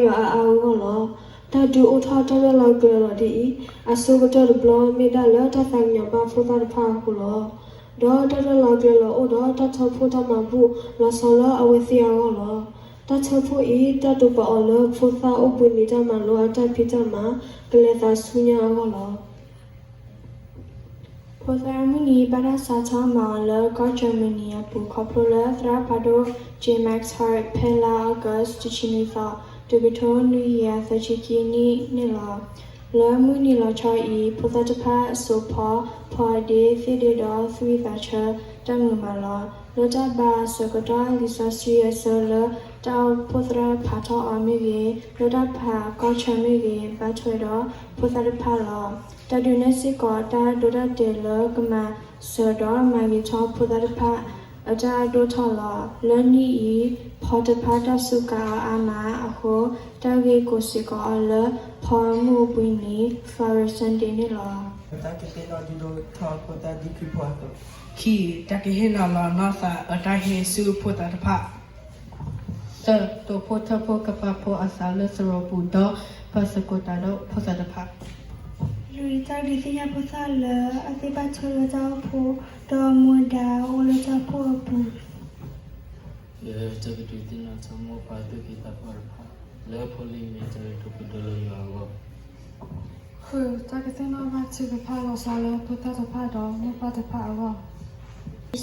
ယွၤအါအါဂီၢ်ဂီၢ်လီၤ. တၢ်ဒုးအိၣ်ထီၣ်တၢ်ရဲၣ်လီၤကျဲၤလီၤဒ်အံၤ, အဆိကတၢၢ်တဘျီ မ့ၢ်ဒၣ်လၢတၢ်သးကညီၤဘၣ်ဖိသၣ်တဖၣ်အဃိလီၤ. ဒီးတၢ်ရဲၣ်လီၤကျဲၤလီၤအိၣ်ဒီးတၢ်ထၢဖှိၣ်တၢ်မၤဘူၣ်လီၤဆီလၢအဝဲသ့ၣ်အဂီၢ်လီၤ. တၢ်ထၢဖှိၣ်အံၤ တၢ်တိာ်ပာ်အီၤလၢဖိသၣ်အိၣ်ဘှံးနံၤတၢ်မၤလိအတၢ်ဖံးတၢ်မၤ ကလဲၤသးဆူညါအဂီၢ်လီၤ. ဖိသၣ်မုၢ်နံၤဘၣ်တၢ်စးထီၣ်မၤအီၤလၢကီၢ် Germany အပူၤ ခီဖျိလၢသရၣ်ဖးဒိၣ် J. Max Hart ဖဲလါ August တဆံနွံသီ တကထိနွံကယၤသၢဆံခံနံၣ်န့ၣ်လီၤ. လၢမုၢ်နံၤလီၤဆီအံၤ ဖိသၣ်တဖၣ်အစိာ်ဖီ ဖီအဒ့ သ့ၣ်ဒ့ဒီးသွံၣ်သးဆၢတၢ်မုာ်မးလီၤ. လၢတၢ်ဘါအဆၢကတီၢ် လံာ်စီဆှံအဆၢလၢတၢ်အိၣ်ဖှိၣ်သရၣ်ဖးထီၣ်အီၤမ့ၢ်ဂ့ၤ, လၢတၢ်ဖးကီၢ်ဆၢမ့ၢ်ဂ့ၤ, ဘၣ်ထွဲဒီးဖိသၣ်တဖၣ်လီၤ. တၢ်ဒုးနဲၣ်စ့ၢ်ကီးတၢ်ဒိတၢ်တဲာ်လၢကမၤစၢၤဒီးမၤဂ့ၤထီၣ်ဖိသၣ်တဖၣ်အတၢ်ဒိၣ်ထီၣ်လီၤ. လၢနံၣ်အံၤဖီတဖၣ်တၢ်စူးကါအီၤအါမးအဃိ တၢ်ဂ့ၢ်ကိးစ့ၢ်ကီးအီၤလၢဖီမုၢ်ဘှံးနံၤ Flower Sunday န့ၣ်လီၤ. တၢ်ကသ့ၣ်နီၣ်ဒုးဒိၣ်ထီၣ်ဖိသၣ်ဒ်ခရံာ်ဖိအသိး. ခံ, တၢ်ကဟ့ၣ်နီၤလီၤနီၢ်သးအတၢ်ဟ့ၣ်ဆူဖိသၣ်တဖၣ်. သၢ, တိာ်ဖိထၢဖိကပာ်ဖှိၣ်အသးလၢသရိာ်ပူၤဒီးပာ်သကိးတၢ်ဒီးဖိသၣ်တဖၣ်. လွံၢ်, တၢ်ဒုးသ့ၣ်ညါဖိသၣ်လၢအသ့ဘၣ်ထွဲလၢတၢ်အိၣ်ဖှိၣ် ဒီးမူဒါအိၣ်လၢတၢ်အိၣ်ဖှိၣ်အပူၤ. ယဲၢ်, တၢ်ကဒုးသ့ၣ်နီၣ်ထီၣ်မိၢ်ပၢ်သူၣ်က့သးပှၢ်တဖၣ် လၢဖိလံၤမ့ၢ်တၢ်ရ့ဒိၣ်ပဒိၣ်လၢယွၤအဂီၢ်. ဃု, တၢ်ကသ့ၣ်နီၣ်ဘၣ်ထုကဖၣ်လီၤဆီလၢဖိသၣ်တဖၣ်ဒီးမိၢ်ပၢ်တဖၣ်အဂီၢ်.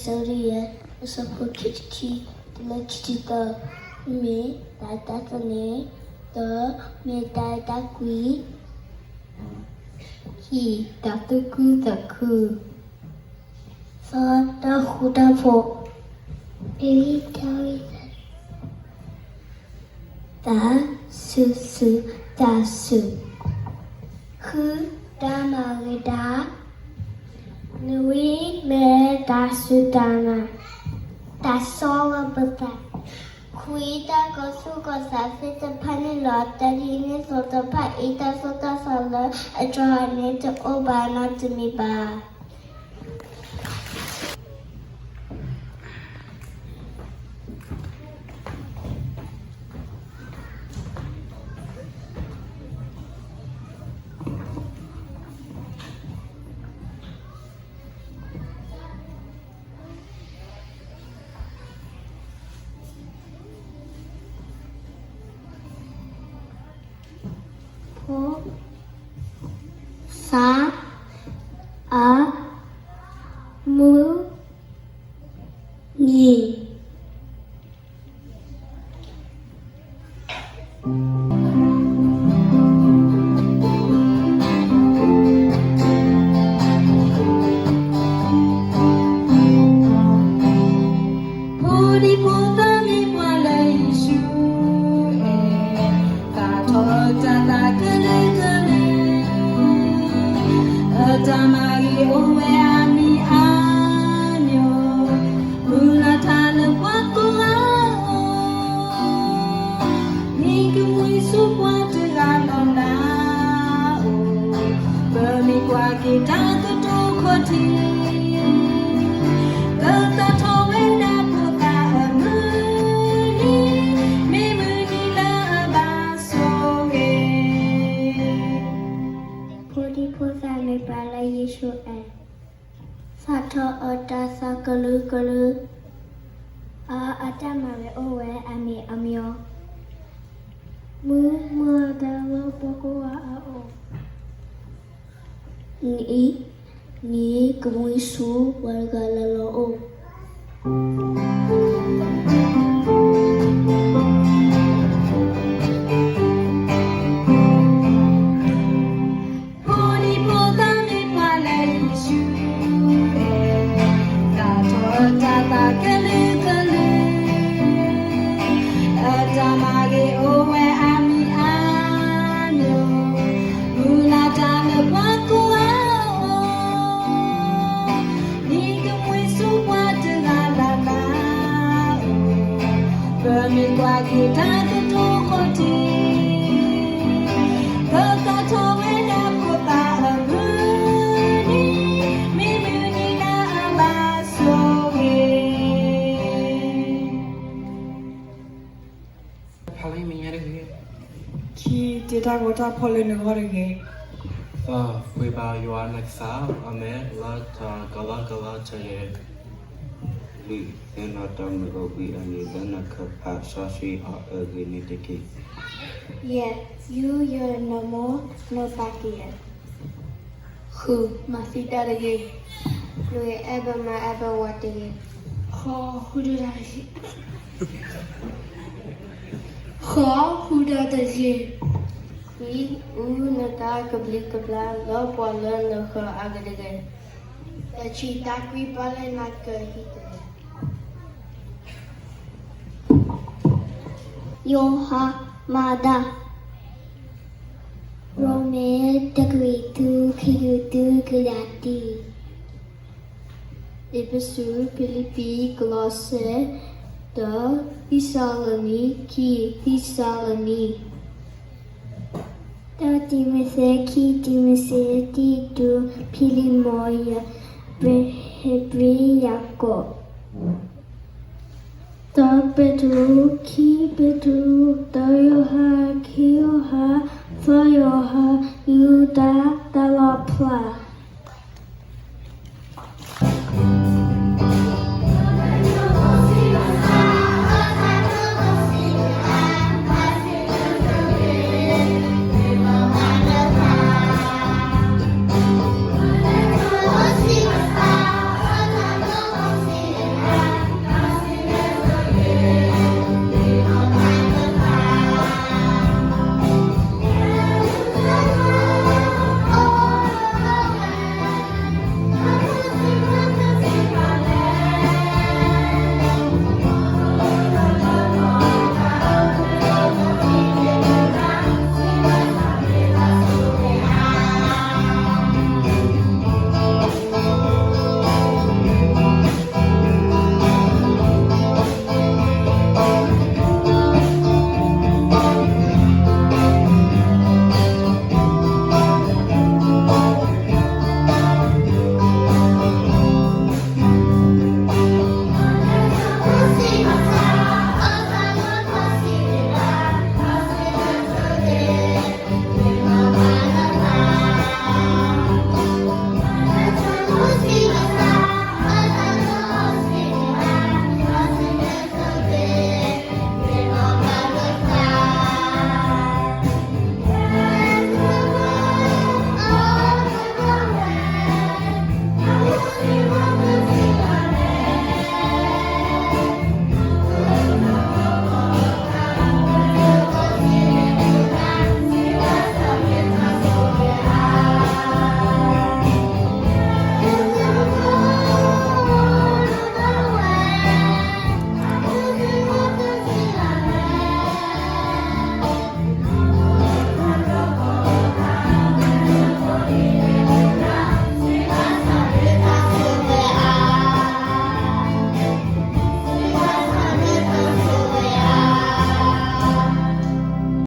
စရံယဲၢ်, အဆၢဖိခံဆံခံတုၤလၢခံဆံသၢ, မ့ၢ်တၢ်တၢ်သန့ၤ, ဒီးမ့ၢ်တၢ်တၢ်ကွံ, ခံ, တၢ်သူၣ်ခုသးခု. သၢ, တၢ်ဃူတၢ်ဖိး. တၢ် စူၤစူၤ, တၢ်စူၤ. ဃု, တၢ်မၤဂ့ၤတၢ်. နွံ, မ့ၢ်တၢ်စူၢ်တၢ်နာ်, တၢ်ဆီၣ်လီၤပသး. ခွံ, တၢ်ကီၤသူၣ်ကီၤသးသ့ၣ်တဖၣ်န့ၣ်လီၤ. တၢ်ဒ်န့ၣ်အသိးတဖၣ်အံၤ တၢ်သိၣ်တၢ်သီလၢအကီၢ်န့ၣ်တအိၣ်ဘၣ်နီတမံၤဘၣ်. ဖိ, သၣ်, အၢ, မုၢ်, နံၤ. ဖိဒံဖိသၣ်မ့ၢ်ပှၤလၢယ့ၣ်ၡူးအဲၣ်, သၣ်ထီၣ်တၢ်သးကလုာ်ကလုာ်, အတၢ်မၤဂ့ၤအိၣ်ဝဲအါမံၤအါမံၤ, မုၢ်လၢ်တၢ်လၢပှၤကိးဂၤအအိၣ်, မ့ၢ်ကမှံဆူပှၤတဂၤလၢ်လၢ်အအိၣ်, ပမ့ၢ်ကွၢ်က့ၤတၢ်ကတိၤခိၣ်ထံး, ကသၣ်ထီၣ်ဝဲဒၣ်ဖိသၣ်အမုၢ်နံၤ, မ့ၢ်မုၢ်နံၤလၢအဘၣ်ဆိၣ်ဂ့ၤ. ဖိဒံဖိသၣ်မ့ၢ်ပှၤလၢယ့ၣ်ၡူးအဲၣ်, သၣ်ထီၣ်အတၢ်သးကလုာ်ကလုာ်, အတၢ်မၤဂ့ၤအိၣ်ဝဲအါမံၤအါမံၤ, မုၢ်မုၢ်တၢ်လၢပှၤကိးဂၤအအိၣ်, နံၤ, နံၤကမှံဆူပှၤတဂၤလၢ်လၢ်အအိၣ်. ဖိဒံဖိသၣ်မ့ၢ်ပှၤလၢယ့ၣ်ၡူးအဲၣ်, သၣ်ထီၣ်အတၢ်သးကလုာ်ကလုာ်, အတၢ်မၤဂ့ၤအိၣ်ဝဲအါမံၤအါမံၤ, မုၢ်လၢ်တၢ်လၢပှၤကိးဂၤအအိၣ်, မ့ၢ်ကမှံဆူပှၤတဂၤလၢ်လၢ်အအိၣ်. တၢ်ဂီၤတၢ်ဖီၣ်လၢနဂီၢ်တဂ့ၤ. ပှ့ၤဘၣ်ယွၤနကစၢ်, အၤမ့ၣ်, လၢတၢ်ကလီကလီတဂ့ၤ. ဒုးသ့ၣ်နီၣ်တၢ်မုၢ်အိၣ်ဘှံးအနံၤလၢနခၢၣ်ဖးစီဆှံအီၤအဂ့ၢ်န့ၣ်တက့ၢ်. ယဲၢ်, ယူးယီၣ်နမိၢ်နပၢ်ကယဲၢ်. ဃု, မၤသံတၢ်တဂ့ၤ. လွံၢ်, အဲၣ်ဘၣ်မါအဲၣ်ဘၣ်ဝၤတဂ့ၤ. ဃိး, ဃုတၢ်တဂ့ၤ. ဃိး, ဃုတၢ်တဂ့ၤ. ခွံ, အူနတၢ်ကဘျံးကဘျၣ်လၢပှၤလၢနဃၢၤအဂ့ၢ်တဂ့ၤ. တဆံ, တၢ်ကွံပှၤလၢနကဟံၣ်တဂ့ၤ. ယိၤဟၣ်, မၤတၢ်. ရိမ့ၤ, တကရံၣ်သူး, ခံကရံၣ်သူး, ကလၤတံ, အ့းဖ့းစူး, ဖံလံးပံး, ကလီးစဲ, တၢ, သ့းစၤလနံ, ခံ, သ့းစၤလနံ. တၢတံၤမသ့း, ခံတံၤမသ့း, တံတူး, ဖံလံးမီး, ယၤ, ဟ့းဘြံၤ, ယၤကိာ်. တၢပ့းတရူး, ခံပ့းတရူး, တၢယိၤဟၣ်, ခံယိၤဟၣ်, သၢယိၤဟၣ်,